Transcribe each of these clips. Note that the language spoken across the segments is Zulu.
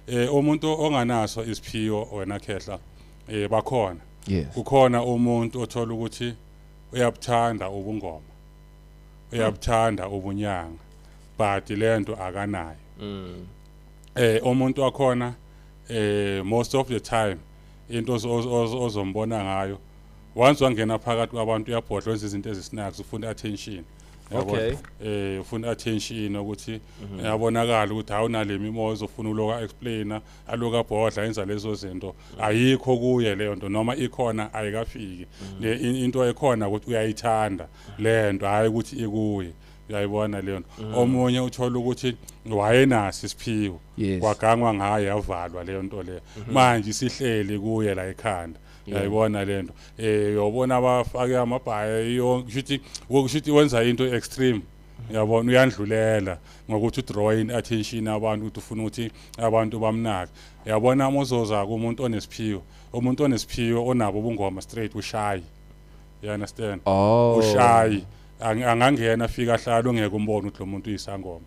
Umuntu onganaso isiphiwo wena khehla, bakhona. Yes. Kukhona umuntu othola ukuthi uyabuthanda ubungoma, uyabuthanda ubunyanga, but lento akanayo. Umuntu wakhona, most of the time into ozombona ngayo, once wangena phakathi kwabantu uyabhodla, wenza izinto ezisnacks, ufuna attention. Yabona? Okay. Ufuna attention ukuthi uyabonakala ukuthi awunale mimoya, uzofuna uloka explainer, aloka abhodla, yenza lezo zinto. Ayikho kuye leyo nto, noma ikhona ayikafiki. Into ekhona ukuthi uyayithanda le nto, hayi ukuthi ikuye. Uyayibona leyo nto? Omunye uthola ukuthi wayenaso isiphiwo, kwagangwa ngayo, yavalwa leyo nto leyo, manje isihleli kuye la ekhanda. Uyayibona lento? Uyobona abafake amabhayi yonke, kushuthi wenza into extreme, uyabona, uyandlulela ngokuthi udraw in attention abantu, ukuthi ufuna ukuthi abantu bamnake. Uyabona, uma uzoza kumuntu onesiphiwo, umuntu onesiphiwo onabo ubungoma straight ushy, you understand? Oh. Ushy, angangena afika ahlala, ungeke umbone ukuthi lo muntu uyisangoma,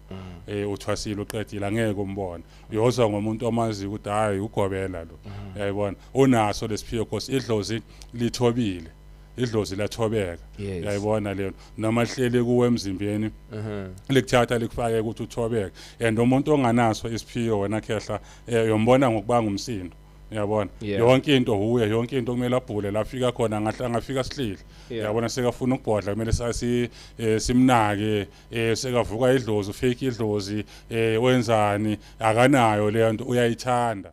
uthwasile, uqedile, angeke umbone. Uyozwa ngomuntu omaziyo ukuthi hayi, ugobela lo. Uyayibona, unaso lesiphiwo because idlozi lithobile, idlozi lathobeka. Uyayibona leyo? Noma lihlele kuwe emzimbeni, likuthatha likufake ukuthi uthobeke. And umuntu onganaso isiphiwo wena khehla, uyombona ngokubanga umsindo, uyabona? Yonke into huye, yonke into kumele abhule la afika khona, ngahle angafika sihlile. Uyabona, sekafuna ukubhodla, kumele sasi simnake, sekavuka idlozi, ufake idlozi, wenzani, akanayo leyo nto, uyayithanda.